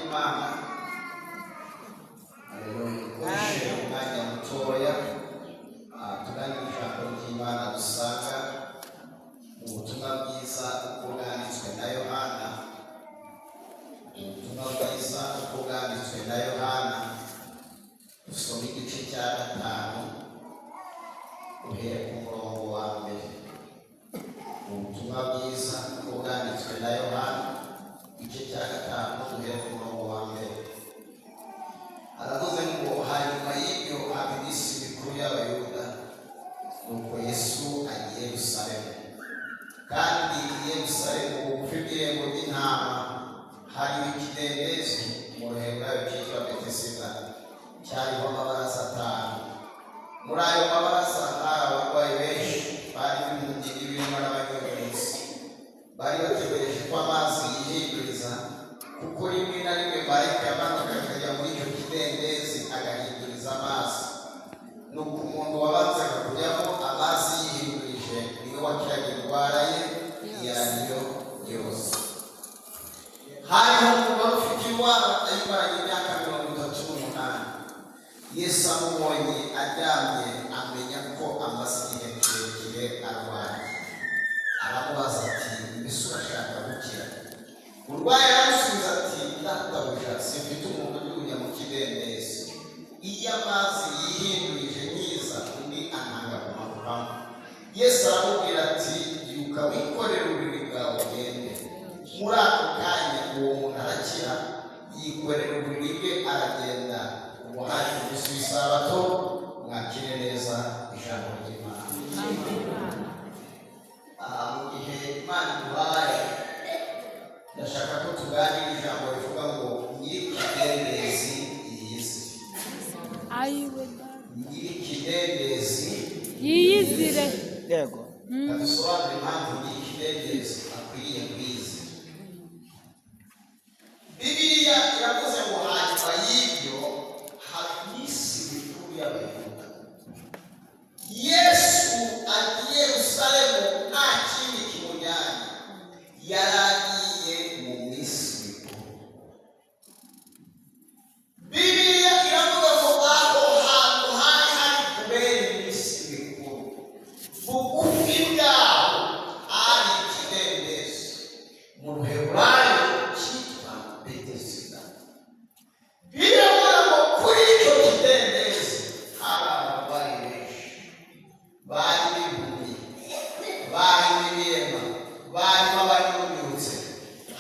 ry'Imana. Haleluya. Dukoreshe umwanya mutoya, tuganire ijambo ry'Imana dusanga mu butumwa bwiza uko bwanditswe na Yohana. Ubutumwa bwiza uko bwanditswe na Yohana, dusoma igice cya 5, uhere ku murongo wa 1. Ubutumwa bwiza uko bwanditswe na Yohana, igice cya 5, duhere ku murongo wa 1. Aravuze ngo: "Hanyuma y'ibyo haba iminsi mikuru y'Abayuda, nuko Yesu agiye Yerusalemu. Kandi i Yerusalemu, bugufi bw'irembo ry'intama, hariho ikidendezi mu Ruheburayo cyitwa Betesida, cyariho amabaraza atanu. Muri ayo mabaraza hari abarwayi benshi, barimo impumyi n'ibirema n'abanyunyutsi. Bari bategereje ko amazi yihinduriza, kuko rimwe na rimwe marayika yamanuka akajya muri icyo kidendezi agahinduriza amazi. Nuko umuntu wabanzaga kujyamo amazi yihindurije, niwe wakiraga indwara ye iyo ari yo yose. Hariho umugore ufite indwara ayimaranye imyaka 38. Yesu amubonye aryamye, amenya ko amaze igihe kirekire arwaye, aramubaza ati: 'Mbese urashaka gukira?' Urwaye aramusubiza ati: 'Databuja, simfite umuntu ujugunya mu kidendezi. Iyo amazi yihindurije nkiza, undi antanga kumanukamo.' Yesu aramubwira ati: 'Byuka, wikorere uburiri bwawe, ugende.' Muri ako kanya uwo muntu arakira, yikorera uburiri bwe, aragenda. Ubu hari ku munsi w'isabato." Mwakire neza ijambo ry'Imana. Mu gihe Imana iduhaye, ndashaka ko tuganira ijambo rivuga ngo nyir'ikidendezi yiyizire. Ayiwe Data. Nyir'ikidendezi Yiyizire. Yego. Kadusobanure impamvu nyir'ikidendezi akwiriye kwiyizira. Bibiliya iravuze ngo hanyuma y'ibyo haba iminsi mikuru y'Abayuda. Yesu agiye Yerusalemu, nta kindi kimujyanye, yari agiye mu minsi mikuru. Bibiliya iravuga ngo aho hantu hari hari kubera iminsi mikuru, bugufi bwaho hari ikidendezi mu Ruheburayo cyitwa Betesida. Biravuga ngo kuri icyo kidendezi hari abarwayi benshi, barimo impumyi, barimo ibirema, barimo abanyunyutse,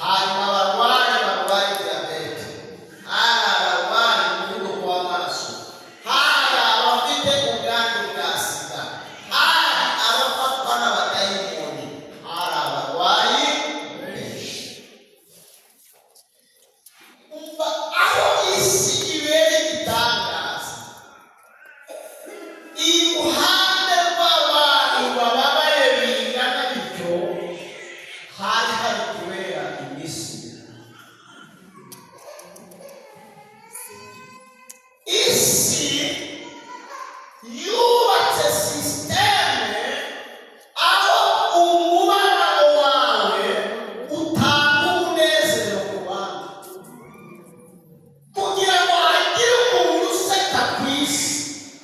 harimo abarwayi barwaye diyabete, hari abarwaye umuvuduko w'amaraso, hari abafite ubwandu bwa sida, hari abafatwa n'abadayimoni, hari abarwayi benshi. Umva aho isi ibera igitangaza: iruhande rw'abantu bababaye bingana bityo, hari hari kubera iminsi mikuru. Isi yubatse système aho umubabaro wawe utanga umunezero ku bandi. Kugira ngo hagire umuntu useka ku isi,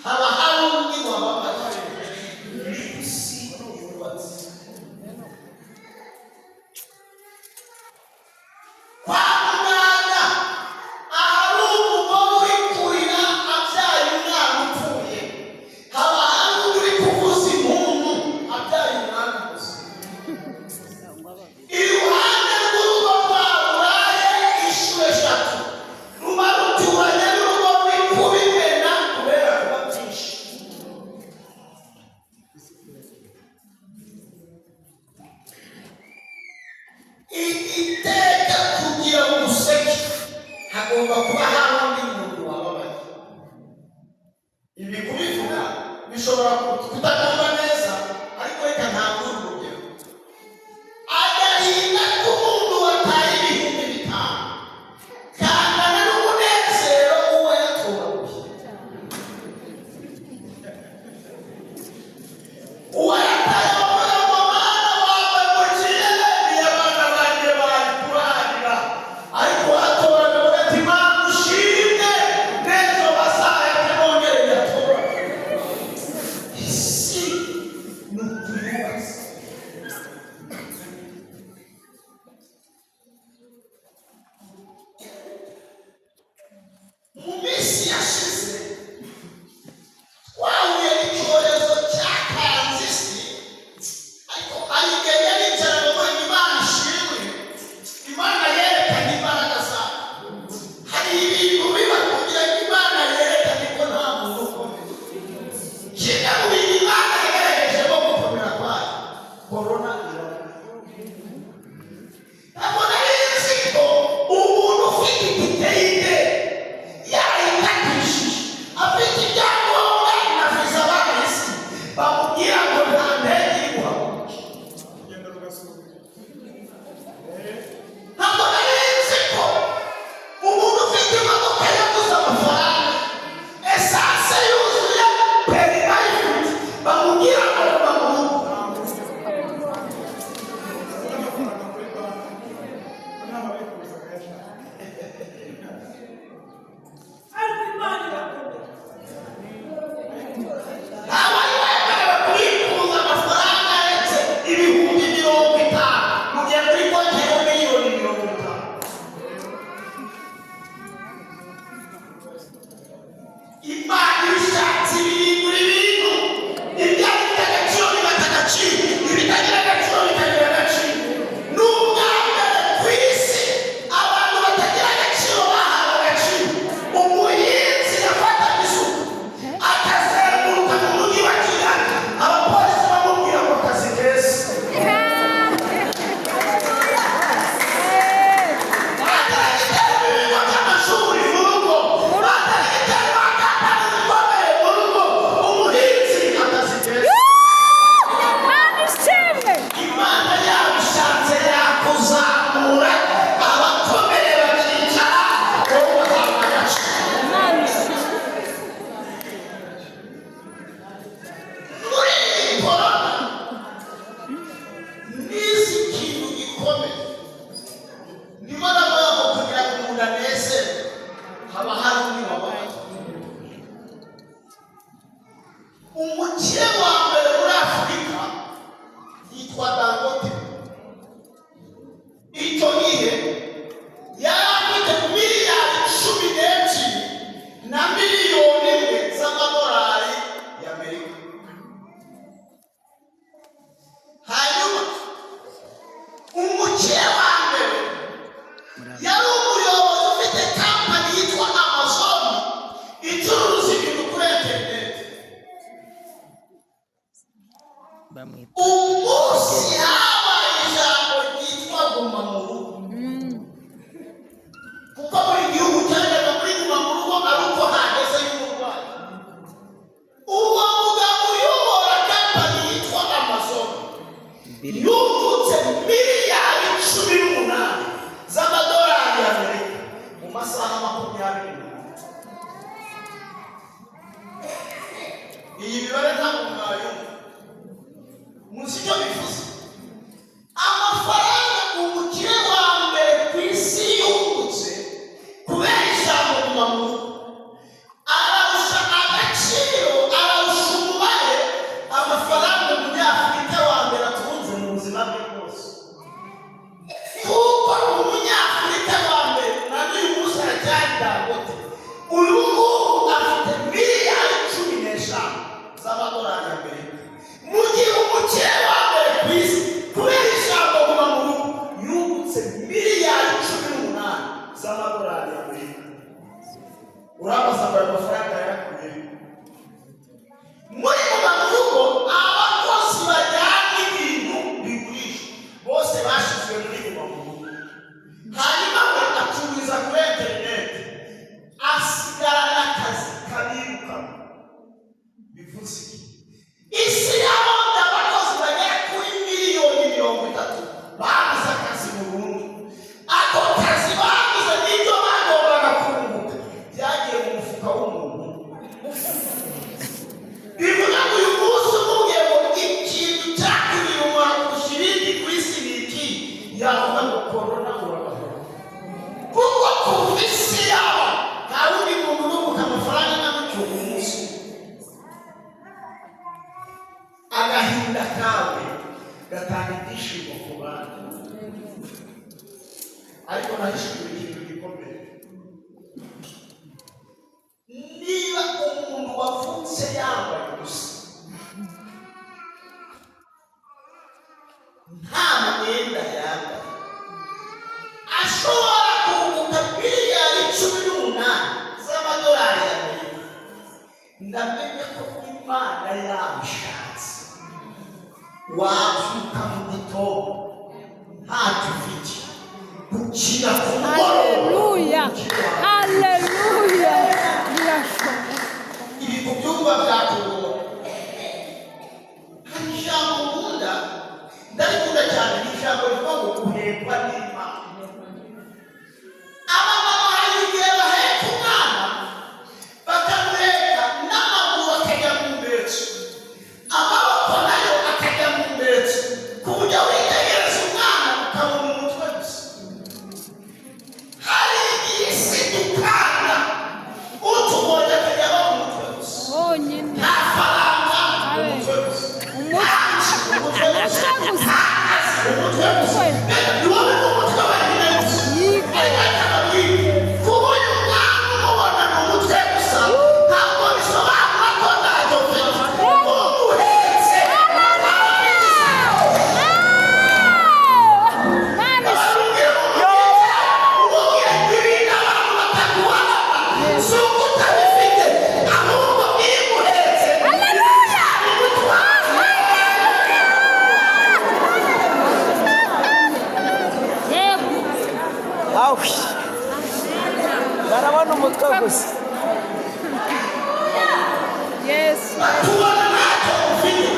haba hari undi wababaye. Isi yubatse kwa muganga, ahari umugore uri kurira abyaye umwana upfuye, haba hari undi uri kuvuza impundu abyaye umwana muzima. Iruhande rw'urugo rwawe uraye inshuro eshatu, ruba ruturanye n'urugo ruri kubimena kubera kuba byinshi. Iteka kugira ngo useke, hagomba kuba hari undi muntu wababaye. Ibi kubivuga bishobora kutakumva neza, ariko reka ntabwo urugero: agahinda k'umuntu wataye 5000 kangana n'umunezero w'uwo yatoraguye. Uwo yataye abavuga ngo: "Mana, wampemukiye, ni abana banjye bari kurarira." Ariko watoraga avuga ati: Minsi yashize twahuye n'icyorezo cyakanze isi, ariko hari igihe yaricara ngo Imana ishimwe, Imana yerekanye imbaraga zayo. Hari ibintu biba kugira ngo Imana yerekane ko nta muntu ukomeye. Kimwe mu bintu Imana yagaragajemo gukomera kwayo, korona iraba. Ntabwo nari nzi ko umuntu ufite itike y'indege yarayikatishije, afite ibyangombwa na viza bahise bamubwira ngo nta ndege iri guhaguruka. Ntabwo nari nzi ko umuntu ufite imodoka yaguze amafaranga, essence yuzuye, permis ayifite, bamubwira ngo guma mu rugo. N'amafaranga kuri banki, ntaho abikuza akayashaka. Ariko Imana irakomeye. Ntabwo wari wemerewe kubikuza amafaranga arenze 50,000 mu gihe kuri konti hariho miliyoni 50. Imana ibishatse ibihindura ibintu, ibyari bifite agaciro bibata agaciro, ibitagira agaciro bikagira agaciro. Ni ubwa mbere ku isi abantu batagira agaciro bahawe agaciro. Umuhinzi yafataga isuka akazenguruka mu mujyi wa Kigali, abapolisi bamubwira ngo akazi keza. Bataragitera ibigo by'amashuri mu rugo, bataragitera ba kampani zikomeye mu rugo, umuhinzi akazi keza. Imana ishimwe. Imana yabishatse yakuzamura, abakomeye bakicara, wowe ugahabwa agaciro. Imana ishimwe. Muri iyi korona nizi ikintu gikomeye, ndimo ndavuga ngo kugira ngo umuntu anezerwe haba hari undi wabaye. Umukire wa mbere muri Afurika yitwa Dangote. Icyo gihe yari afite miliyari 12 na miliyoni 1 z'amadolari y'Amerika. Hanyuma umukire wa mbere yari umuyobozi ufite kampani yitwa Amazon icuruza ibintu kuri interineti. Bamwita Umunsi habaye ijambo ryitwa guma mu rugo, kuko buri gihugu cyajyaga muri guma mu rugo ari uko hageze y'umurwayi, uwo mugabo uyobora kampani yitwa Amazon Bill yungutse miliyari 18 z'amadolari y'Amerika mu masaha 24. Iyi mibare ntabwo mwayumva. Muzi icyo bivuze? Amafaranga umukire wa mbere ku isi yungutse kubera ijambo guma mu rugo ararusha agaciro, ararusha umubare amafaranga umunyafurika wa mbere atunze mu buzima bwe bwose, kuko umunyafurika wa mbere na n'uyu munsi aracyari Dangote. Uyu nguyu afite miliyari 15 z'amadolari y'Amerika, mu gihe umukire wa mbere ku isi kubera ijambo guma mu rugo yungutse miliyari 18 z'amadolari y'Amerika. Urabaza ngo ayo mafaranga yayakuye he? Muri guma mu rugo abakozi bajyana ibintu bigurishwa bose bashyizwe muri guma mu rugo, hanyuma we acururiza kuri interineti, asigarana akazi kabirukamo. Bivuze iki? Isi yabonye abakozi bagera kuri miliyoni 30 babuze akazi burundu. Ako kazi babuze n'ibyo bagombaga kunguka byagiye mu mufuka w'umuntu. Bivuga ngo uyu munsi umubwiye ngo ikintu cyakugirira umumaro kurusha ibindi ku isi ni iki, yavuga ngo korona urabaho, kuko kuva isi yaba nta wundi muntu ununguka amafaranga angana utyo umunsi. Agahinda kawe gatanga ibyishimo ku bandi. Ariko nahishuriwe ikintu gikomeye. Wabyuka mu gitondo ntacyo ufite, gukira ku mugoroba. Haleluya. Haleluya. Birashoboka. Ibi kubyumva byakugora. Hari ijambo nkunda, ndarikunda cyane, ni ijambo rivuga ngo guhekwa n'Imana. Abamama hari igihe baheka umwana, bakamuheka n'amaguru akajya mu mbetso, amaboko nayo akajya mu mbetso, ku buryo witegereza umwana ukabona umutwe gusa. Hari igihe isi dukanda, utubonye akajya aba umutwe gusa. Wonyine. Nta faranga, umutwe gusa. Umutwe. Umutwe gusa. Umutwe gusa. Umutwe gusa. Ni wowe n'umutwe wenyine gusa. Yige. Ariko akababwira, kuba uyu mwana umubona ni umutwe gusa, ntabwo bisobanura ko ntacyo mfite. Umuhetse. Mana ishimwe. Umubwira ibintu abantu bataguha, si uko utabifite, ahubwo iyo umuhetse. Haleluya. Yego. Awi, barabona umutwe gusa. Yesu. Tubona ntacyo ufite,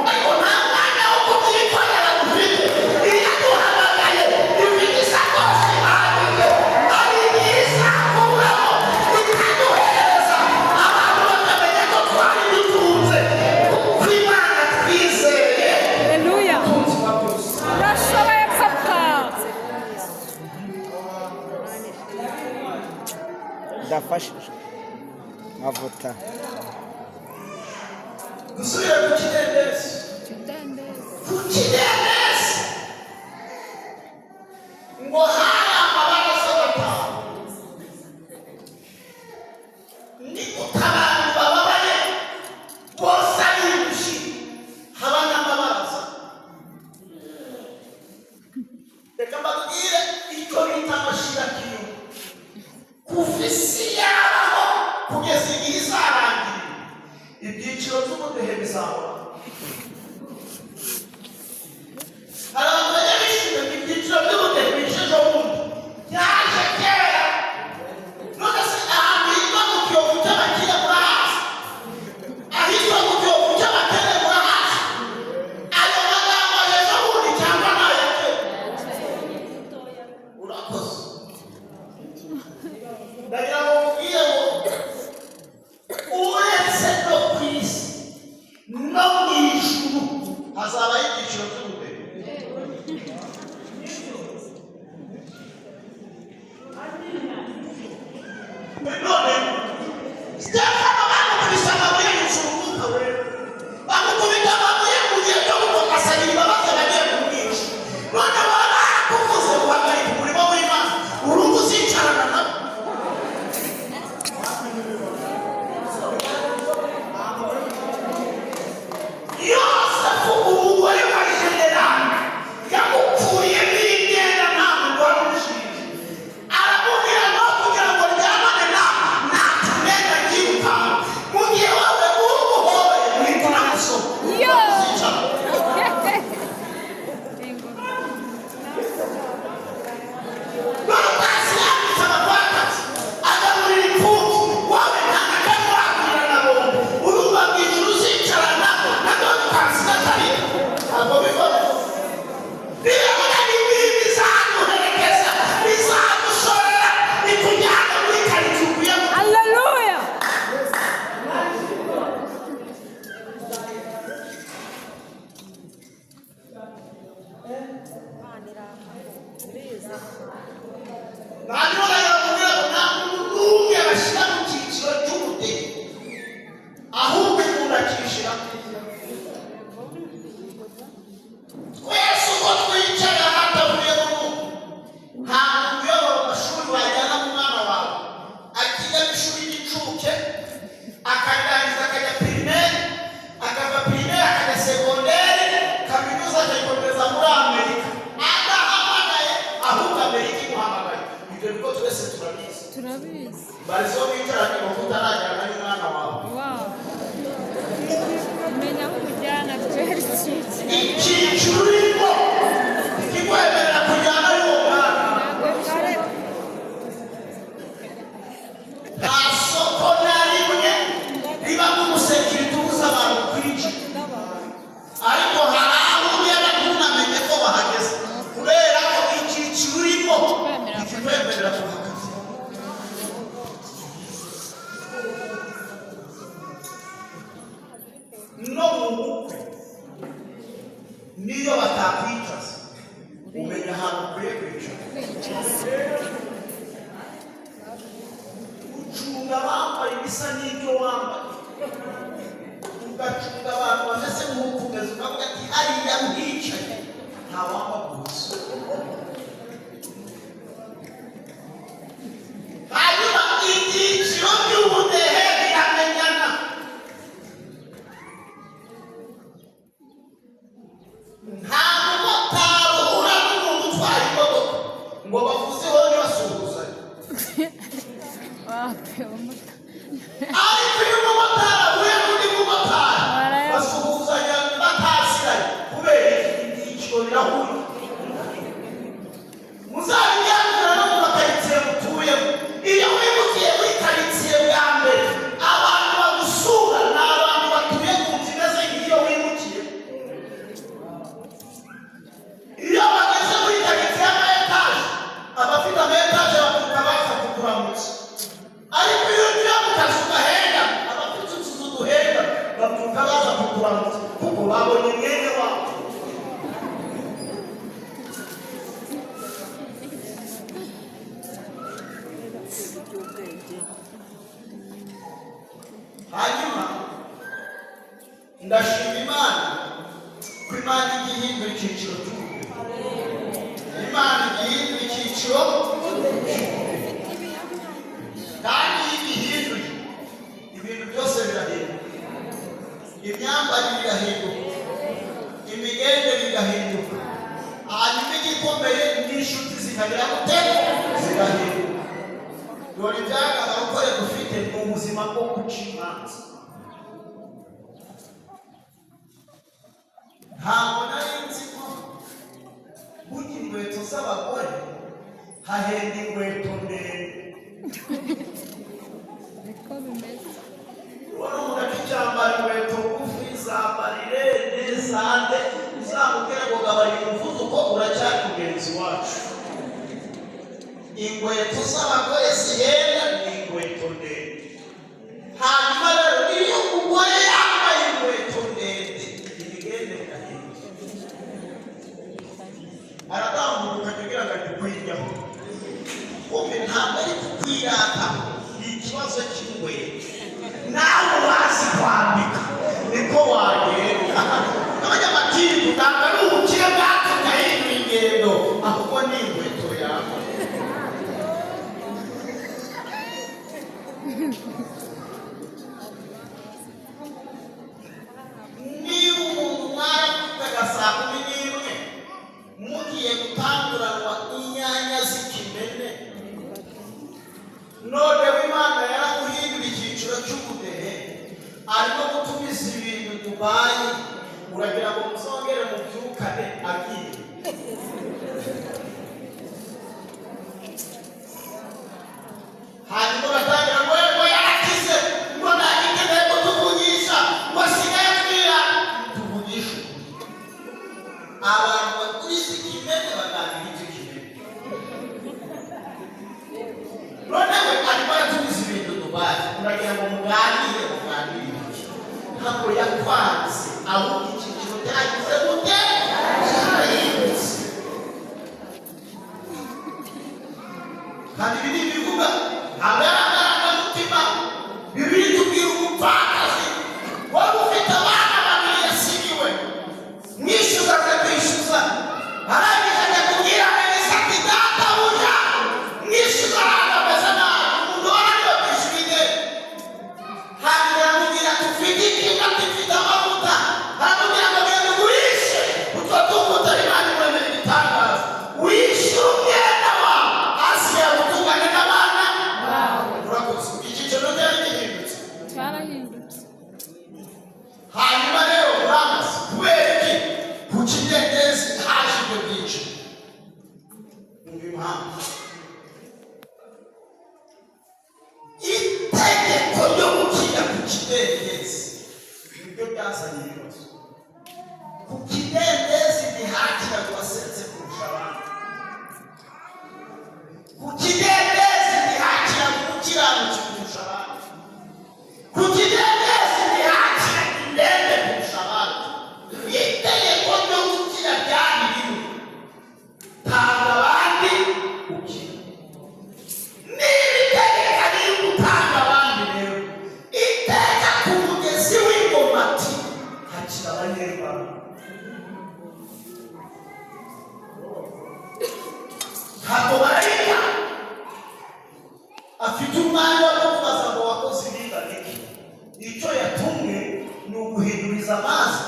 ariko nta mwanya wo kubyikorera ufite. Iyo aguhamagaye ifite isakoshi ihagije, hari igihe izakuramo ikaguhereza, abantu bakamenya ko twari dutunze, kuko Imana twizeye. Haleluya. Urashoboye, papa. Ndafashije mavuta. Dusubire ku kidendezi. Ku kidendezi ngo hari amabaraza batanu. Ni gute abantu bababaye bose ari indushyi, haba n'amabaraza? Reka mbabwire icyo bita amashyirakiro. Kuva isi yabaho kugeza igihe izarangira, ibyiciro by'ubudehe bizahora. Hari abantu bajya bishimira ibyiciro by'ubudehe bije ejo bundi, byaje kera. None se ahantu hitwa mu Kiyovu cy'abakire murahazi? Ahitwa mu Kiyovu cy'abakene murahazi? Ayo magambo ejo bundi cyangwa ni aya kera? Urakoze. Ndagira ngo mubwire ngo uretse no ku isi, no mu ijuru hazabaho ibyiciro by'ubudehe. None Stefano bamukubise amabuye yuzura Umwuka Wera, bamukubita amabuye mu gihe cyo gupfukasanya imbabazi bagiye kumwica. None baba barakuvuze guhagarika umurimo w'Imana, urumva uzicarana nabo? Twese turabizi. Turabizi. Barizo bicaranye ngo utarajyana n'umwana wawe. Wow. Menya aho umujyana kubera iki? Icyiciro urimo ikikwemerera kujyana n'uwo mwana. Ntabwo bishoboka. Nta soko na rimwe ribamo umusekirite ubuza abantu kwinjira, ariko hari aho ugera ntunamenye ko bahageze kubera ko icyiciro urimo ntikikwemerera kuhakaza. No mu bukwe, niyo batakwicaza, umenya ahantu ukwiye kwicara. Kwicaza. Ucunga bambaye ibisa n'ibyo wambaye, ugacunga abantu bameze nk'uko umeze, ukavuga ati hariya mwicaye ntawambaguza. Hanyuma ibyiciro by'ubudehe biramenyana. Nta mumotari uhura n'umuntu utwaye imodoka ngo bavuze ihoni basuhuzanya. Wapi umuta. Ariko iyo umumotari ahuye n'undi mumotari, Barayabona. basuhuzanya bataziranye. Kubera iki? Ibyiciro birahuye. Muzabijyanira no mu makaritsiye mutuyemo. Iyo wimukiye muri karitsiye bwa mbere, abantu bagusura ni abantu batuye mu nzu imeze nk'iyo wimukiye. Iyo bageze muri karitsiye y'ama etaje, abafite ama etaje bakuka baza kukuramutsa. Ariko iyo ugiye mu kazu gahenda, abafite utuzu duhenda babyuka baza kukuramutsa kuko babonye mwene wabo. Hanyuma ndashima Imana ko Imana igiye ihindura icyiciro cy'ubudehe. Imana igiye ihindura icyiciro cy'ubudehe, kandi iyo igihinduye ibintu byose birahinduka. Imyambarire irahinduka, imigendere igahinduka, hanyuma igikomeye n'inshuti zikagira gute? Zigahinduka. Dore ibyaga abarokore dufite ni ubuzima bwo guca imanza. Ntabwo nari nzi ko burya inkweto z'abagore hahenda inkweto ndende. Niko bimeze. Ubona umuntu akicyambara inkweto ngufi za barirene zande, uzamubwira ngo gabanya umuvuduko, uracyari mugenzi wacu. Inkweto z'abagore zihenda ni inkweto ndende. Hanyuma rero iyo umugore yambaye inkweto ndende, imigendere irahinduka. Aratambuka ukajya ugira ngo ari kukwiryaho, kumbe ntabwo ari kukwirata, ni ikibazo cy'inkweto. Nawe wazi kwambika niko wagenda. Abanyamadini ntabwo ari ubukire bwatumye ahindura ingendo, ahubwo ni inkweto yawe. Niba umuntu mwaravugaga saa 11 mugiye gutanguranwa inyanya z'ikimene, noneho Imana yaraguhindura icyiciro cy'ubudehe, arimo gutumiza ibintu Dubayi, uragira ngo muzongere mubyukane agiye? Hanyuma uratangira ngo ngo yarakize, ngo ntagikeneye kutuvugisha, ngo asigaye atwira tuvugisha ukuri. Abantu baguriza ikimene baganira icyo kimene. Noneho arimo aratumiza ibintu Dubayi, uragira ngo muganire? Muganire iki? Ntabwo yakwanze, ahubwo icyiciro cyagize gute? Cyarahindutse. Kandi ibi ni ibivuga, ntabwo ari amarangamutima. Bibiri tubwira umupfakazi wari ufite abana babiri yasigiwe, mwishyuza aza kwishyuza, arangije ajya kubwira Elisa ati databuja, mwishyuza araza ameze nabi, umuntu waraniwe kwishyura ideni. kidendezi nibyo byazanye ibibazo. Ku kidendezi ntihakiraga uwasenze kurusha abandi. Ku kidendezi ntihakiraga umukiranutsi kurusha abandi. Ku kidendezi ntihakiraga indembe kurusha abandi. Itegeko ryo gukira ryari rimwe: tanga abandi ukira. Niba itegeko ari gutanga abandi rero, iteka ku mugezi w'ingomati hakira abanyembaraga. Ntabwo marayika afite umwanya wo kubaza ngo wakoze ibingana iki. Icyo yatumwe ni uguhinduriza amazi,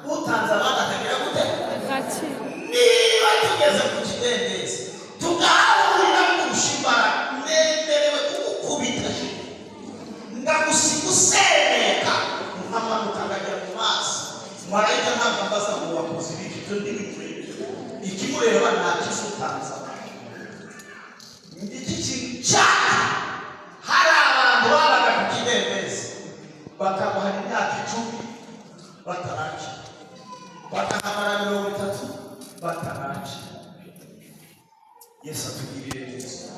utanze abandi akagira gute? Agakira. Niba tugeze ku kidendezi tugahurira kurusha imbaraga, nemerewe kugukubita, ndagusiga useneka, nkamanuka nkajya mu mazi. Marayika ntabwo ambaza ngo wakoze ibiki, ibyo ntibimureba. Ikimureba nta kisutanza. Iki kintu cyaka, hari abantu babaga ku kidendezi bakamuhara imyaka 10 batarakira, bakahamara 30 batarakira. Yesu atugirire neza.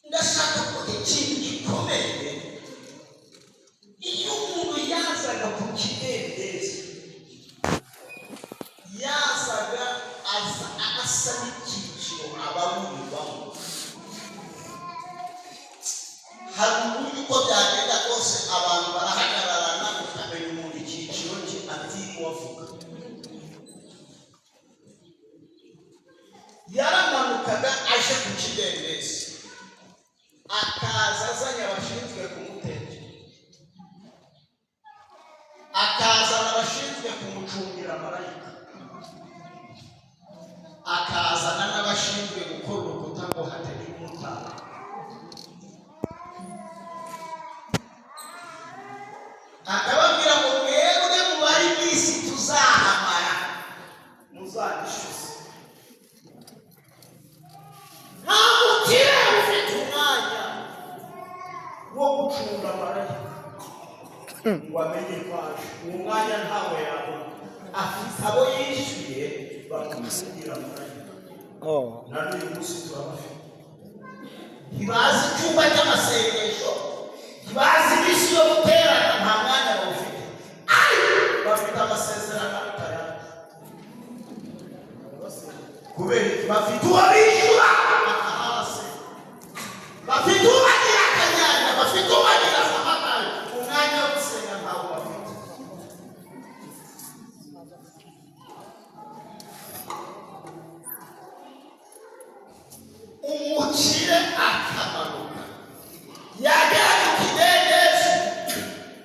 Ndashaka kuvuga ikintu gikomeye. Iyo umuntu yazaga ku kidendezi, yazaga aza asa n'icyiciro abarurirwamo. Hari uburyo uko byagenda kose abantu barahagararana, ukamenya umuntu icyiciro cye atiriwe avuga. Yaramanukaga aje ku kidendezi, akaza azanye abashinzwe kumutekera, akazana abashinzwe kumucungira marayika, akazana n'abashinzwe gukora urukuta ngo hatagira umutanga. Akababwira ngo mwebwe mubare iminsi tuzahamara, muzanyishyuze. Nta mukire ufite umwanya wo gucunga marayika ngo amenye ko aje. Uwo mwanya ntawe yabona, afite abo yishyuye bamucungira marayika. Oh. Na n'uyu munsi turabafite. Ntibazi icyumba cy'amasengesho, ntibazi iminsi yo guterana, nta mwanya bawufite, ariko bafite amasezerano aruta ayandi. Kubera iki? Bafite uwo bishyura bakahase, bafite ubagira akanyanya, bafite ubagira akamagare. Umwanya wo gusenga ntawo bafite. Umukire akamanuka, yagera ku kidendezi,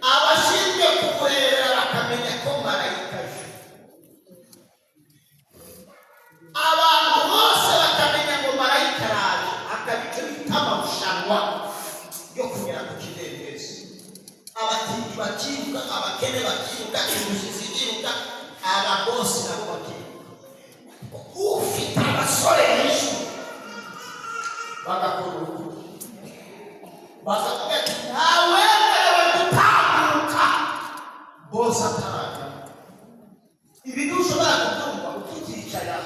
abashinzwe kumurebera bakamenya ko marayika aje. Abantu bose bakamenya ngo marayika araje, akaba icyo bita amarushanwa yo kugera ku kidendezi. Abatindi bakiruka, abakene bakiruka, indushyi zikiruka, ababosi nabo bakiruka. Ufite abasore yishyura bagakora urukuta, bakavuga ati ntawemerewe gutambuka bose ataragana. Ibi ntushobora kubyumva ukikicara,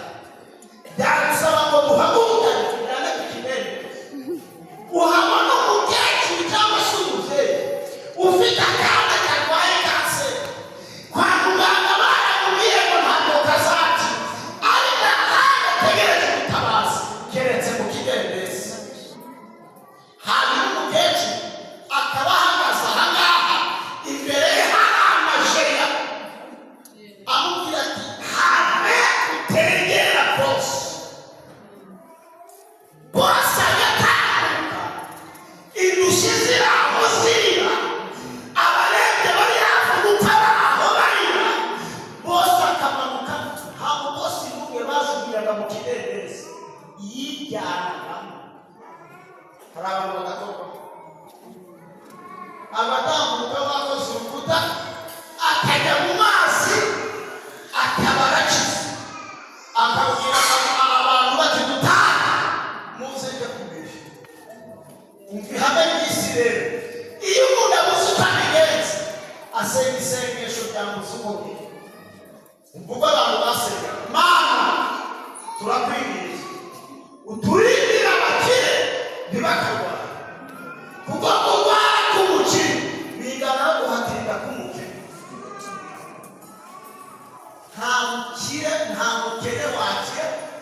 byagusaba ngo duhagurukane tujyane ku kidendezi, uhabona umukecuru cyangwa se umubyeyi ufite akana karwaye kanseri, kwa muganga baramubwiye ngo ntabwo kazakira, ariko akana ategereje ubutabazi keretse mu kidendezi. Hanyuma umukecuru akaba ahagaze ahangaha, imbere ye hari amajeri, amubwira ati have utegera bose. Bose agatambuka, indushyi ziri aho zirira, abarembye bari hafi gupfa bari aho barira, bose akamanuka. Ntabwo bose n'umwe bajugunyaga mu kidendezi, yijyanagamo. Hari abantu bagatorwa, abatambuka bakoze urukuta, akajya mu mazi akaba arakize, akabwira abantu bati dutahe, muze njya kumenya.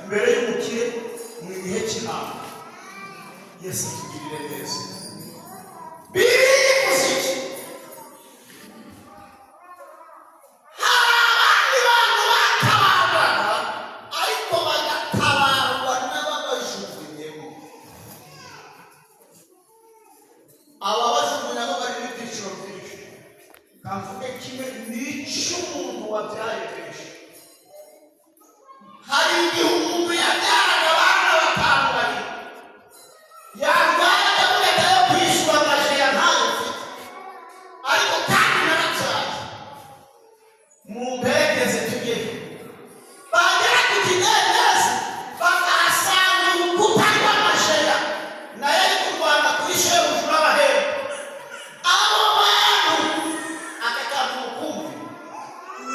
Imbere y'umukire mu gihe cy'inama. Yesu atugirire neza. Bibiliya ivuze iki? Hari abandi bantu batabarwaga, ariko bagatabarwa n'ababajugunyemo. Aba bajugunya nabo bari n'ibyiciro byinshi. Kamvuge kimwe, ni icy'umuntu wabyaye benshi. Hari igihe umuntu yabyaraga abana batanu, babiri yarwaye, akavuga ati: "Ayo kwishyura amajeya ntayo mfite, ariko kandi narabyaye, mumperekeze tujyeyo." Bagera ku kidendezi, bakahasanga urukuta rw'amajeya, nayo ari kurwana kuri shebuja urabahemba. Abo bantu, aka kantu mukumve,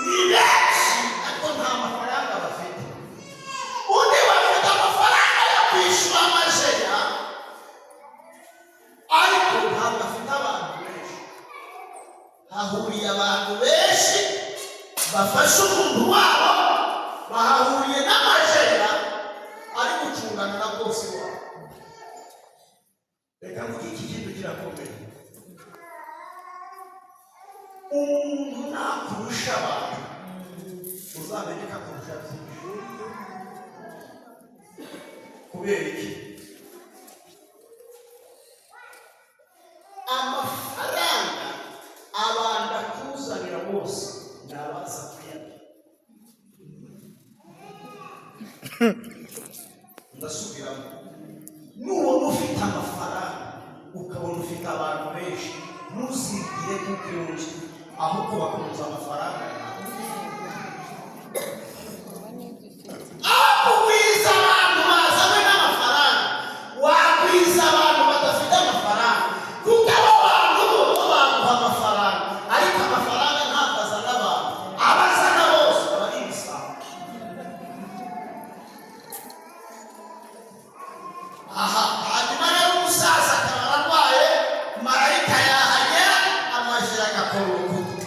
ni benshi ariko nta mafaranga bafite. Undi bafite amafaranga yo kwishyura amajeya, ariko ntabwo afite abantu benshi. Hahuriye abantu benshi bafashe umuntu wabo, bahahuriye n'amajeya ari gucungana na bwose wabo. Reka mvuge iki kintu kirakomeye. Umuntu nakurusha abantu, uzamenye ko akurusha byinshi. Kubera iki? Amafaranga abantu akuzanira bose ni abaza kuyarya. Ndasubiramo: nubona ufite amafaranga, ukabona ufite abantu benshi, ntuzibwire kuko yunze, ahubwo bakunze amafaranga yawe. Aho kugwiza abantu bazanywe n'amafaranga, wagwiza abantu badafite amafaranga, kuko abo bantu bo baguha amafaranga, ariko amafaranga ntabwo azana abantu. Abazana bose aba ari ibisambo. Aha hanyuma rero umusaza akaba ararwaye, marayika yahagera, amajira agakora urukuta,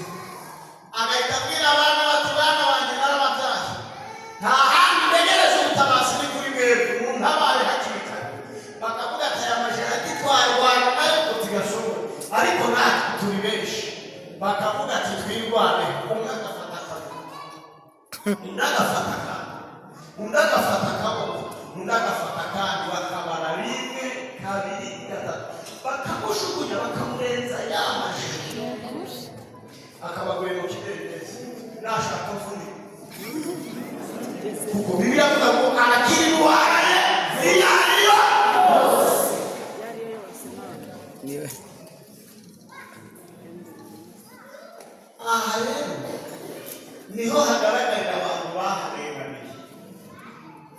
agahita abwira abana bati: "Bana banjye, narababyaye, nta handi ntegereza ubutabazi, ni kuri mwebwe, muntabare hakiri kare." Bakavuga ati: "Aya majira agitwarwana nayo ngo tugashoboye, ariko natwe turi benshi." Bakavuga ati: "Twirwane." Umwe agafata akaboko, undi agafata akandi, undi agafata akaboko, undi agafata akandi, bakabara rimwe, kabiri, gatatu, bakamushugunya, bakamurenza ya majira, akaba aguye mu kidendezi. Nashaka mvune. Kuko Bibiliya avuga ngo arakira indwara ye iyo ariyo. Niwe. Aha rero niho hagaragarira abantu baharebaniye.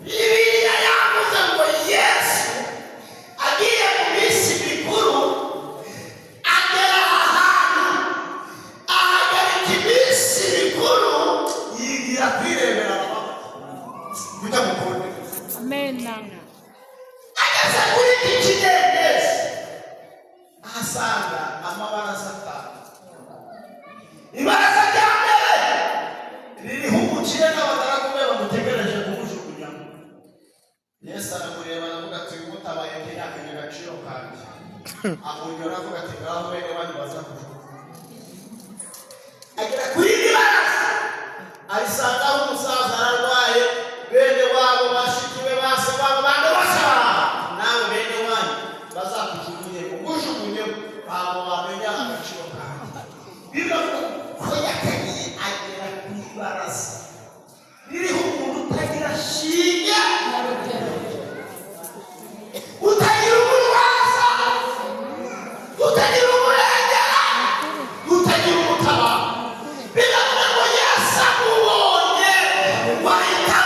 Bibiliya yavuze ngo Yesu agiye mu minsi mikuru, agera aha hantu, ahagarika iminsi mikuru, yigira kwirebera amaboko kujya mukunde. Amena. Ageze kuri iki kidendezi, ahasanga amabaraza atanu. Ibaraza rya mbere Ririho umukire n'abagaragu be bamutegereje kumujugunyamo. Yesu aramureba, aravuga ati: "Mutabaye ntiyamenye agaciro kanjye." Amunyura, avuga ati: "Ngaho bene banyu baza kujugunya." Agera kuri iri baraza, arisangaho umusaza ararwaye, bene wabo, bashiki be, base wabo, bande bose baraha. "Nawe bene wanyu bazakujugunye, umujugunyemo, ntabwo wamenya agaciro kanjye." Bivuga ko yakagiye agera ku ibaraza ririho umuntu utagira shinge, utagira umurwaza, utagira umurengera, utagira umutabara. Biravuga ngo Yesu amubonye, wahita.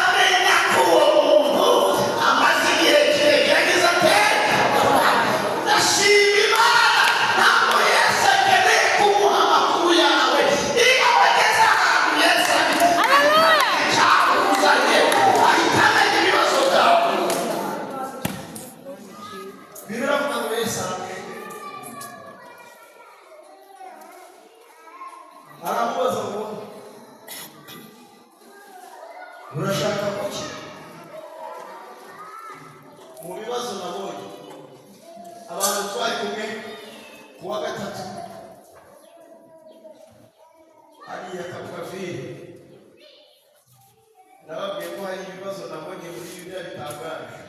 Ibibazo nabonye, abantu twari kumwe ku wa gatatu hariya Kabukavire, nababwiye ko hari ibibazo nabonye muri Bibiliya bitangaje.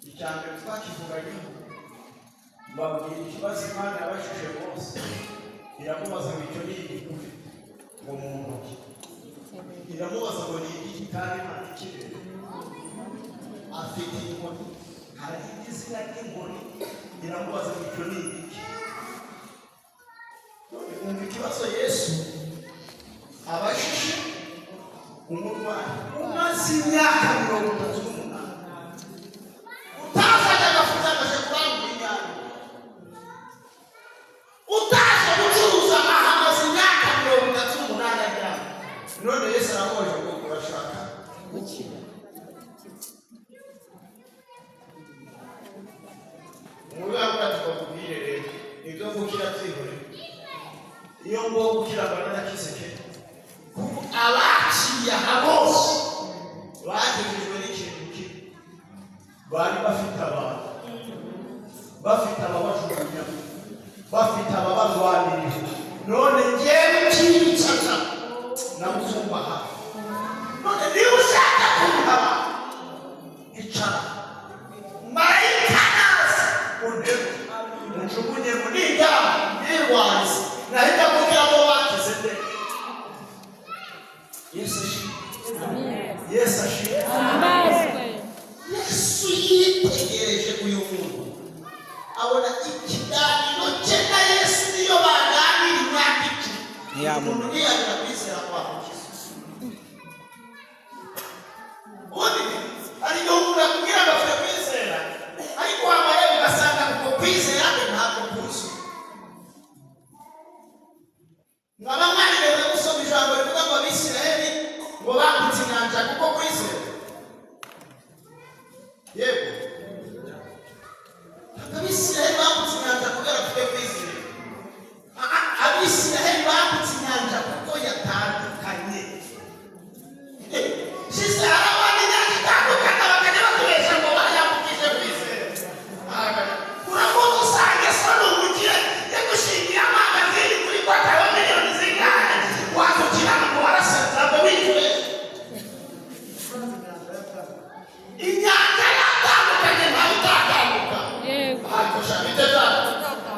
Icya mbere twakivuganyeho, mbabwira ikibazo Imana yabajije Mose, iramubaza ngo: "Icyo ni igiki ufite ngo mu ntoki?" Iramubaza ngo: "Ni igiki?" Kandi Imana ikirere afite inkoni, hari izina ry'inkoni. Iramubaza ngo: "Icyo ni igiki?" None umva ikibazo Yesu abajije umurwayi umaze imyaka 38, Utazajya agafuza akaje kurangura inyanya, utaje gucuruza, ahamaze imyaka 38 aryamye. None Yesu aramubaje ngo: "Urashaka Gukira. Umurwayi?" Ati: "Bakubwire rero, ibyo gukira byihorere. Iyo ngo gukira mba narakize kera." Kuko abaciye aha bose Bagejejwe n'ikintu kimwe: bari bafite abantu, bafite ababajugunya, bafite ababarwanirira. None njyewe cyicaca namuzumba hafi. None niba ushaka kuntaba, icara, marayika naza unterure, unjugunye muri njyana nirwarize. Nahita kugira ngo bakize nde? Yesu ashimwe! Yesu ashimwe! Himbazwe. Yesu yitegereje uyu muntu, abona ikiganiro cye na Yesu, niyo baganira imyaka 10, Ntiyamumenya. umuntu ntiyarira kwizera kwamukiza. Ubundi hari igihe umuntu akubwira ngo afite kwizera, ariko wamara ugasanga uko kwizera kwe ntabwo kuzuye. Mwaba mwarigeze gusoma ijambo rivuga ngo Abisirayeli ngo bambutse inyanja kuko kwizera? Yego, ntabwo Abisirayeli bambutse inyanja kubera bafite kwizera. Abisirayeli bambutse inyanja kuko yatandukanye. Shize hari abantu inyanja itandukana, bakajya batubesha ngo bayambukije kwizera. Uramuzi, usanga so ni umukire, yagushingiye amangazini kuri konti yawe miliyoni zingahe, wakukira ngo warasenze ngo witubeshe. Inyanja yatandukanye, ntawe utatambuka. Yego. Ariko shabite zabo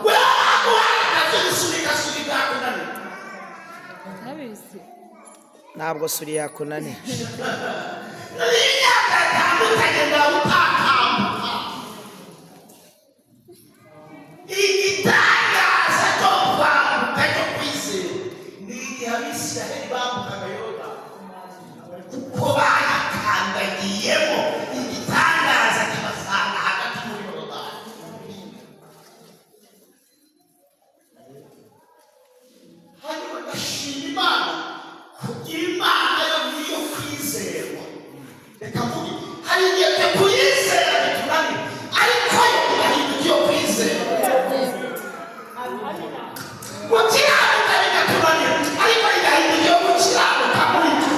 wewe baguhaye akazi, gusunika sunika yakunaniye. Ndabizi. Ntabwo suri yakunaniye. Imyaka yatandukanye, ntawe utatambuka. Igitangaza cyo kwambuka cyo kwizera ni igihe Abisiraheli bambukaga Yorodani, kuko bayikandagiyemo, igitangaza kibasanga hagati muri Yorodani. Hanyuma ndashima Imana kugira Imana yo niyo kwizerwa. Reka mvuge, hari igihe twe kuyizera bitunanira, ariko yo igahinduka iyo kwizera. Gukiranuka bigatunanira, ariko igahinduka iyo gukiranuka muri twe.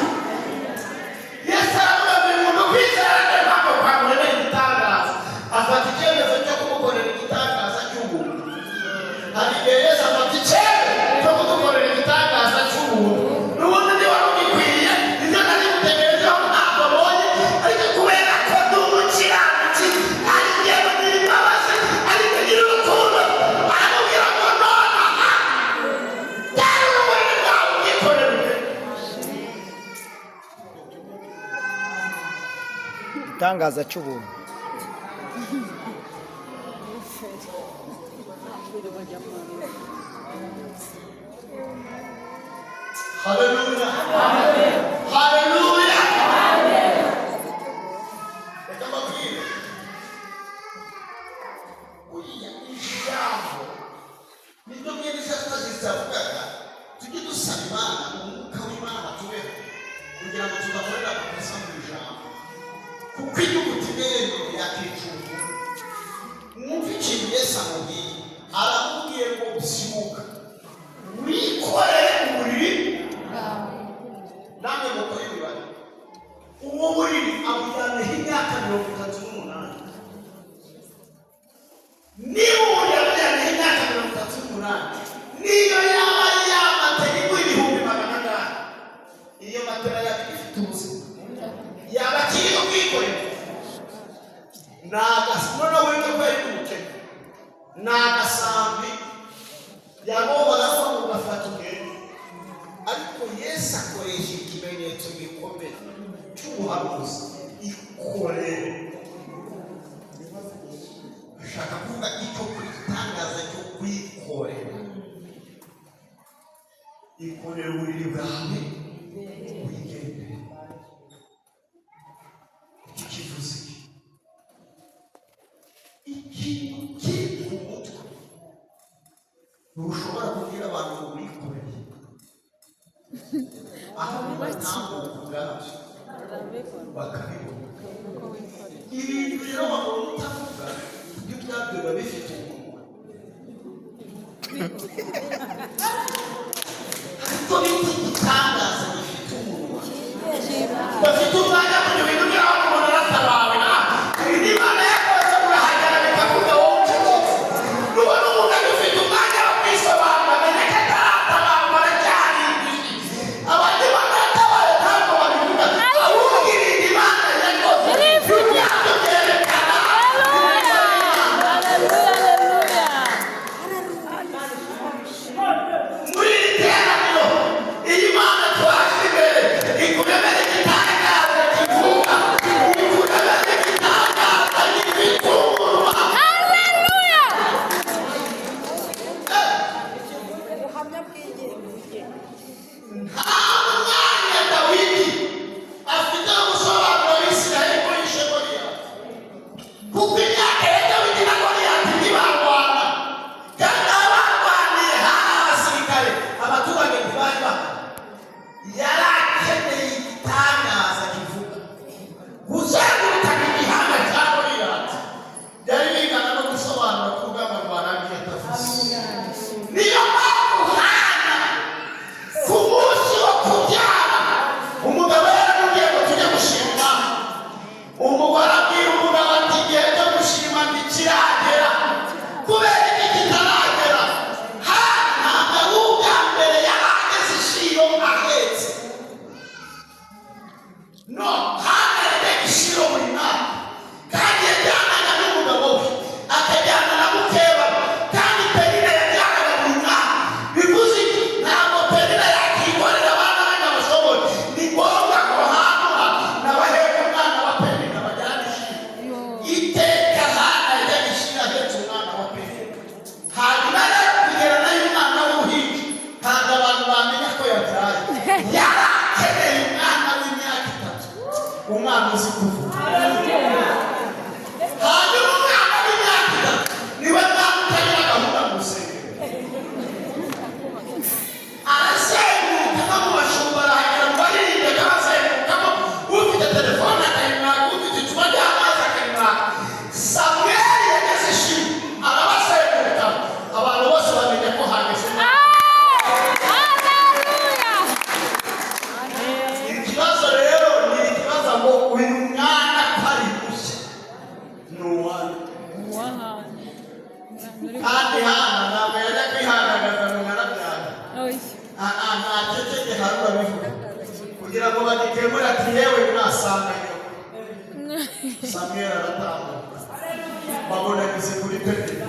Yesu aravuga ngo: "Uyu muntu kwizera niyo mpamvu kwamuremera igitangaza." Afata icyemezo cyo kumukorera igitangaza cy'ubuntu. Hari igihe Yesu afata icyemezo cyo kudukorera igitangaza cy'ubuntu. N'ubundi niba rugikwiriye, ibyo nari gutegerejeho ntabwo abonye, ariko kubera ko ndi umukiranutsi, ari njyewe ngira imbabazi, ariko ngira urukundo, aramubwira ngo: "Nonaha terura uburiri bwawe ubwikorere." Igitangaza cy'ubuntu. Haleluya, haleluya! Reka mbabwire, uriya ijambo niryo mwene Satazizi yavugaga. Tujye dusaba Imana umwuka w'Imana tubeho, kugira ngo tudakorera amakosa mu ijambo, kuko inyuguti imwe yakica umuntu. Mwumve ikintu Yesu amubwiye. Aramubwiye ngo: "Byuka, wikorere uburiri." Namwe mukore imibare. Uwo buriri abujyanaho imyaka 38. Ni noneho wibuke ko yari umukene, ni agasambi yagombaga ko ugafata ugenda. Ariko Yesu akoresha ikimenyetso gikomeye cy'ubuhanuzi, ikorere. Ashaka kuvuga icyo kwitangaza cyo kwikorera. Ikorera uburiri bwawe wigendere. Iki kivuze iki? Ikintu kiri ku mutwe ntushobora kubwira abantu ngo wikoreye, ahubwo batambuka ubwabyo bakabibona. Uko wikoreye. Ibintu rero bakora utavuga byo ubwabyo biba bifite umunwa. Ariko bita igitangaza gifite umunwa, bafite umwanya kugira ibintu by'aho umuntu aratabawe. Ibi Imana yakoze, urahagera bikavuga wowe ucecetse. Nubona umuntu agifite umwanya wo kwisobanura, menya ko ataratabarwa, aracyari indushyi. Abandi banatabaye ntabwo babivuga, ahubwo ibintu Imana yakoze ubwabyo byerekana. Haleluya, haleluya. Muri iri teraniro, iyi Mana twaje imbere ikuremere igitangaza kivuga, ikuremere igitangaza gifite umunwa. Haleluya. Ubuhamya bw'ingenzi. Nta mwanya Dawidi afite wo gusobanura Abisirayeli ko yishe Goliyati, kuko imyaka ya Dawidi na Goliyati ntibarwana, kandi aho barwaniye hari abasirikare, abaturage ntibari bahari. Yari akeneye igitangaza kivuga. Kuzengurukaga igihanga cya Goliyati byari bingana no gusobanura ko urugamba rwarangiye atavuze. Niyo mpamvu Hana ku munsi wo kubyara, umugabo yaramubwiye ngo tujye gushima. Umugore abwira umugabo ati: "Igihe cyo gushima ntikiragera." Kubera iki kitaragera? Hana ntabwo ari ubwa mbere yari ageze i Shilo ahetse. No Hana yajyaga i Shilo buri mwaka, kandi yajyanaga n'umugabo we, akajyana na mukeba, kandi Penina yajyanaga buri mwaka. Bivuze iki? Ntabwo Penina yakikorera abana be ngo abashobore. Ni ngombwa ko Hana n'abaheka umwana wa Penina bajyana i Shilo. Iteka Hana yajyaga i Shilo ahetse umwana wa Penina. Hanyuma rero kugera nayo umwana w'uruhinja, ntabwo abantu bamenya ko yabyaye. Yari akeneye umwana w'imyaka 3, umwana uzi kuvuga. Hanyuma umwana w'imyaka 3 niwe mwana utagira gahunda mu rusengero. Arazenguruka no mu bashumba, arahagera mu baririmbyi akabazengurukamo, ufite telefone akayimwaka, ufite icupa ry'amazi akayimwaka. Samweli yageze i Shilo arabazenguruka, abantu bose bamenya ko hageze umwana. Haleluya. Ikibazo rero ni ikibazo ngo uyu mwana ko ari mushya, ni uwanyu? Uwahana. Kandi Hana ntabwo yajya kwihandagaza ngo narabyara. Oya. Nta ceceke, hari urabivuga kugira ngo bagikemure, ati: "Yewe, mwasanga nyoko." Samweli aratambuka, babona ageze kuri Petero,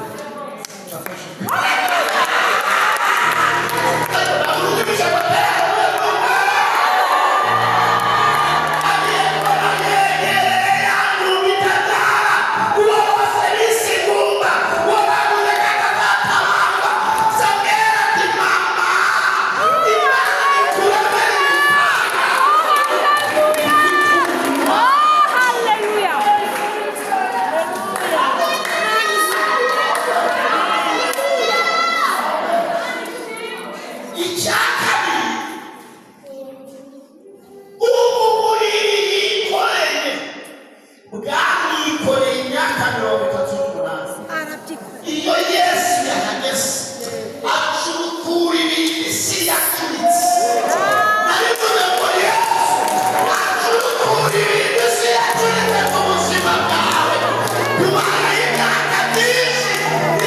afashe. Oh, haleluya. Icya kabiri, ubu buriri yikoreye bwamwikoreye imyaka 38. Arabyikorera. Iyo Yesu yahageze acurukura ibintu isi yacuritse. Narivuze ngo Yesu acurukura ibintu isi yacuritse ku buzima bwawe. Kubana imyaka myinshi,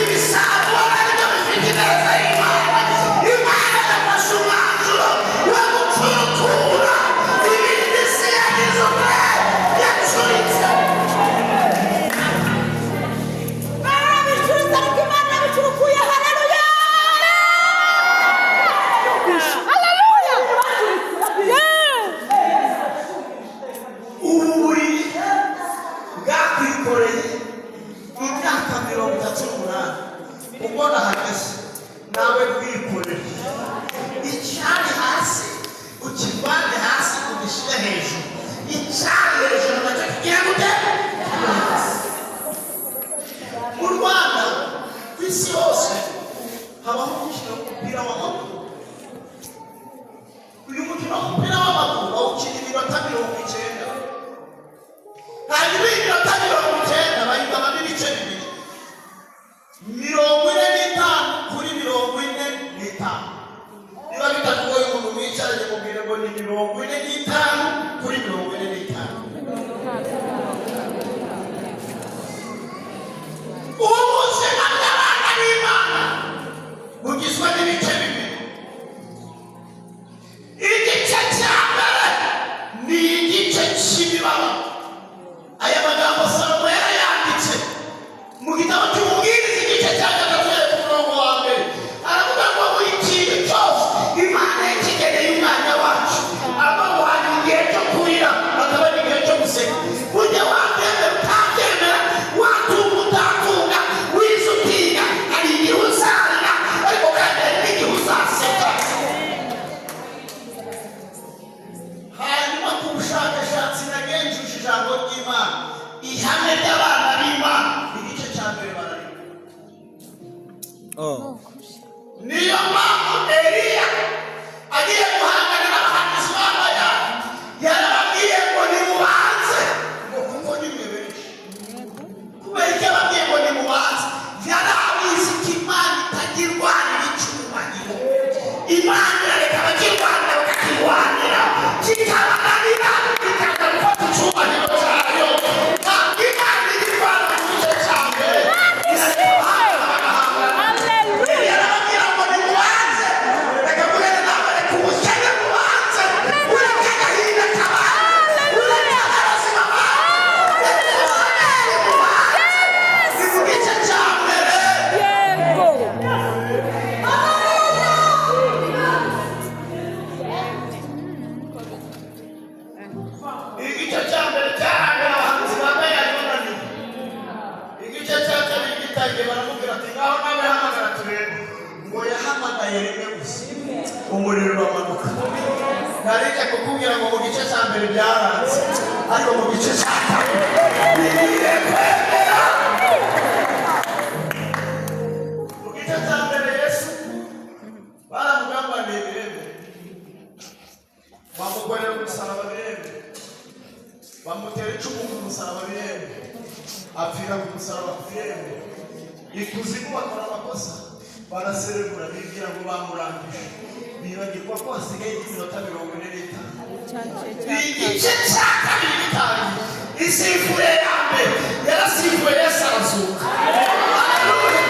ibisambo aribyo bifite ineza y'Imana. Imana yafashe umwanzuro wo gucurukura ibintu isi yagize umwe yacuritse. Nabikoreye imyaka 38, ubwo nahageze nawe bwikorere. Icyari hasi ukivane hasi ugishyire hejuru, icyari hejuru nacyo kigiye gute? Mu Rwanda, ku isi hose habaho umukino w'umupira w'amaguru. Uyu mukino w'umupira w'amaguru bawukina iminota 90. Hanyuma iyi minota 90 bayigabamo ibice bibiri, 45 kuri 45. Niba bitakugoye, umuntu mwicaranye mubwire ngo ni 45 kuri 45. Ubuzima bw'abana b'Imana bugizwe n'ibice bibiri. Igice cya mbere ni igice cy'imibabaro. Aya magambo Salomo yarayanditse mu gitabo cy'Umubwiriza, igice cya 3, uhereye ku murongo wa mbere. Aravuga ngo buri kintu cyose Imana yakigeneye umwanya wacu. Aravuga ngo hari igihe cyo kurira, hakaba n'igihe cyo guseka. Burya wabyemera utabyemera, watunga utatunga, wize utiga, hari igihe uzarira, ariko kandi hari n'igihe uzaseka. Hanyuma ku bushakashatsi nagenzuje ijambo ry'Imana, ihame ry'abana b'Imana, igice cya mbere bararira. Oh. Niyo mpamvu Eliya agiye guhangana n'abahanuzi b'Abayali, yarababwiye ngo nimubanze, ngo kuko ni mwe benshi. Kubera icyo ababwiye ngo nimubanze? Yari abizi ko Imana itagirwanira icyubahiro. Imana irareka abakirwanira bakakirwanira, kikabananira, ikaza gufata icyubahiro cyayo. Ntabwo Imana igirwana mu gice cya mbere, irareka abahanga bagahangana. Hallelujah. Yarababwira ngo nimubanze. Reka mvugane nawe, reka ubukene bubanze, ureke agahinda kabanze, ureke abarozi babanze, reka ubushomeri bubanze. Ni mu gice cya mbere. Yego. Igice cya mbere cyarangira abahanuzi ba Bayali bananiwe. Igice cya kabiri gitangiye, baramubwira ati: "Ngaho nawe hamagara turebe." Ngo yahamagaye rimwe gusa, umuriro uramanuka. Narijya kukubwira ngo mu gice cya mbere byaranze, ariko mu gice cya kabiri bigiye kwemera. Mu gice cya mbere Yesu baramugambaniye, biremera. Bamukorera umusaraba, biremera. Bamutera icumu ku musaraba, biremera. Apfira ku musaraba, biremera. Ikuzimu bakora amakosa, baraserebura, bibwira ngo bamurangije, bibagirwa ko hasigaye iminota 45. Igice cya kabiri gitangiye, isifure ya mbere yarasifuye, Yesu arazuka. Haleluya!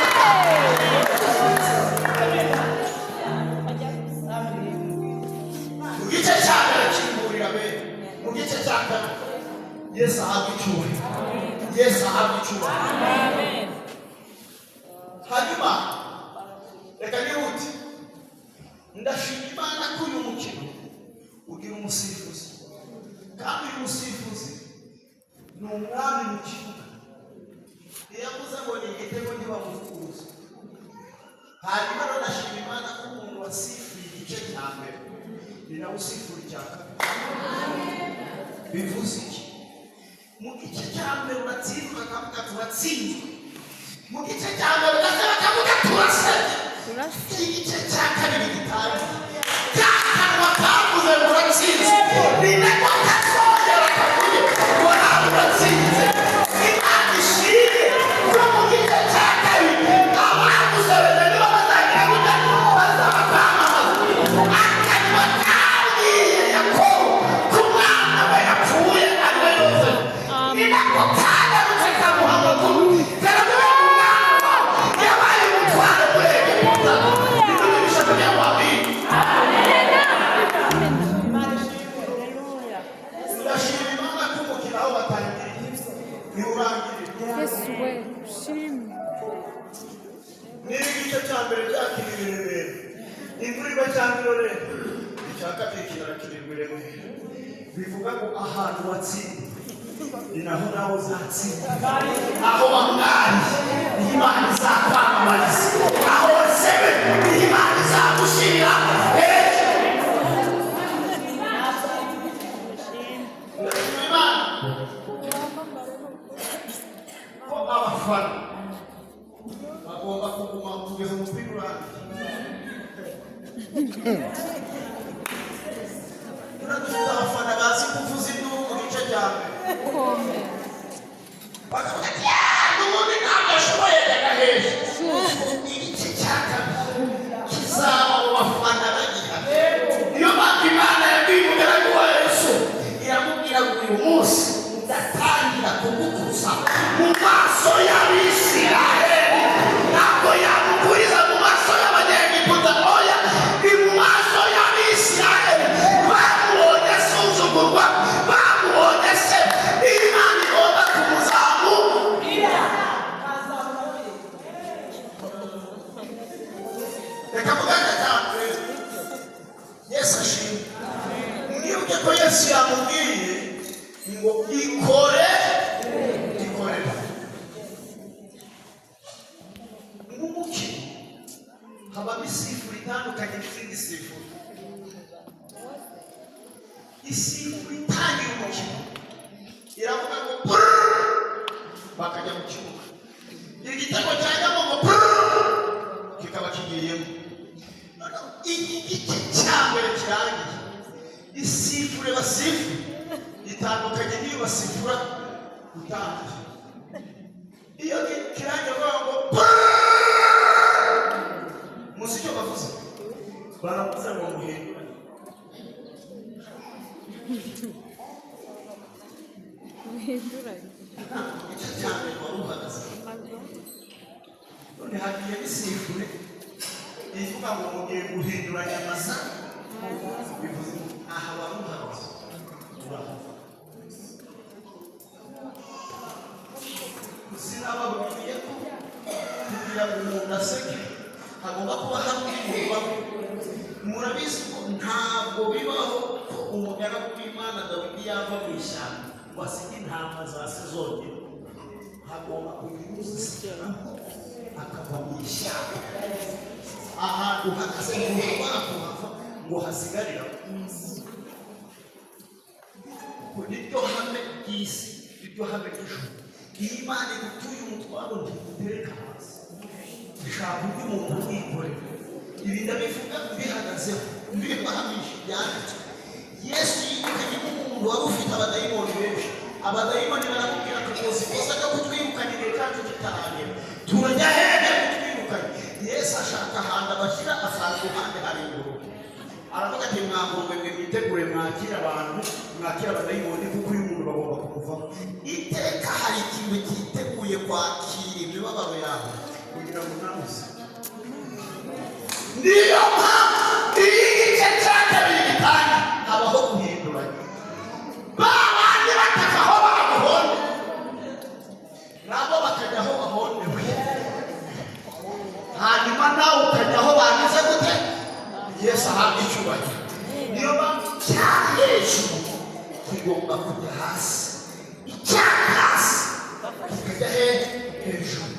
Mu gice cya mbere kimburira bene, mu gice cya kabiri Yesu ahabwa icyubahiro, Yesu ahabwa icyubahiro. Amen. Hanyuma reka nihute. Ndashima Imana ko uyu mukino ugira umusifuzi, kandi uyu musifuzi ni umwami mu kibuga. Iyo avuze ngo ni igitego, ntibamuvuguruza. Hanyuma rero ndashima Imana ko umuntu wasifuye igice cya mbere ni nawe usifura icya kabiri. Bivuze iki? Mu gice cya mbere uratsindwa, bakavuga turatsinzwe. Mu gice cya mbere ugaseba, bakavuga turasebye. Igice cya kabiri gitangiye, ka kanwa kavuze ngo uratsinze ni nako kazongera kavuge ngo nawe uratsinze. Imana ishimwe ko mu gice cya kabiri abagusebeje nibo bazagira gute? Bazaba kwamamaza. Akanwa kabwiye Yakobo ko umwana we yapfuye, ari we Yozefu, ni nako kagarutse kamuha amakuru, karavuga ngo umwana wawe yabaye umutware muri Egiputa. Ntidumisha kugira ngo wabwire. Ndashima Imana ko umukino aho batangiriye ntiwurangirire. Yesu we, ushimwe. Niba igice cya mbere cyakiriwe i Remera, imvura igwa cyangwa irore, icya kabiri kirakirirwa i Remera. Bivuga ngo ahantu watsinze Ni naho nawe uzatsinda. Aho wamwariye niho Imana izakwamamariza, aho wasebe niho Imana izagushyirira hejuru. Imana ko abafana bagomba kuguma kugeza umupira urangiye. Dufite abafana bazi kuvuza induru mu gice cya mbere, bakavuga ati: "Yeah, n'ubundi ntabwo ashoboye gahesha." Igice cya kabiri kizaba mu bafana bagihari. Niyo mpamvu Imana yabwiye umugaragu wa Yesu, iramubwira ngo: "Uyu munsi ndatangira kugukuza mu maso y'Abisiraheli." Ntabwo yamukuriza mu maso y'Abanyegiputa, oya, ni mu maso y'Abisiraheli bamubonye asuzugurwa, bamubonye se. Imana igomba kumuzamura. Reka muganga cyane rero. Yesu ashimwe. Mwibuke ko Yesu yamubwiye ngo: "Ikore, ikorere." Nk'umukino habamo isifura itandukanye n'izindi sifura. Isifura itangira umukino iravuga ngo "Brrr", bakajya mu kibuga. Igitego cyajyamo ngo "Brrr", kikaba kigiyemo. Noneho iki gice cya mbere kirangiye, isifure basifura itandukanye n'iyo basifura utangiye. Iyo kirangiye bavuga ngo "Brrr". Muzi icyo bavuze? Baravuze ngo muhinduranye. Muhinduranye. Igice cya mbere wari uhagaze, None hagiye isifure ivuga ngo mugiye guhinduranya amazamu, bivuze ngo aha wari uhagaze urahava. Sinababwiye ko kugira ngo umuntu aseke hagomba kuba hari undi muntu ubaho? Murabizi ko ntabwo bibaho ko umugaragu w'Imana Dawidi yava mu ishyamba ngo asige intama za se zonyine. Hagomba kugira uzisigaramo akava mu ishyamba. Ahantu uhagaze ntushobora kuhava ngo hasigarire. Kuko niryo hame ry'isi, niryo hame ry'ijuru. Iyo Imana igutuye umutwaro, ntigutereka hasi, Ishaka undi muntu umwikorera. Ibi ndabivuga mbihagazeho, mbibahamije byanditswe. Yesu yirukanye umuntu wari ufite abadayimoni benshi. Abadayimoni baramubwira ati: "Ukoze ikosa ryo kutwirukana igihe cyacu kitaragera, turajya hehe kutwirukanye?" Yesu ashaka ahantu abashyira, asanga iruhande hari ingurube. Aravuga ati: "Mwa ngurube mwe, mwitegure Mwakire abantu, mwakire abadayimoni, kuko uyu muntu bagomba kumuvamo." Iteka hari ikintu cyiteguye kwakira imibabaro yawe kugira ngo nawe uze. Niyo mpamvu iyo igice cya kabiri gitangira habaho guhinduranya, ba bandi bakava aho baguhonde, nabo bakajya aho bahondewe, hanyuma nawe ukajya aho bagize gute. Yesu ahabwa icyubahiro. Niyo mpamvu icya hejuru kigomba kujya hasi, icya hasi kikajya hejuru.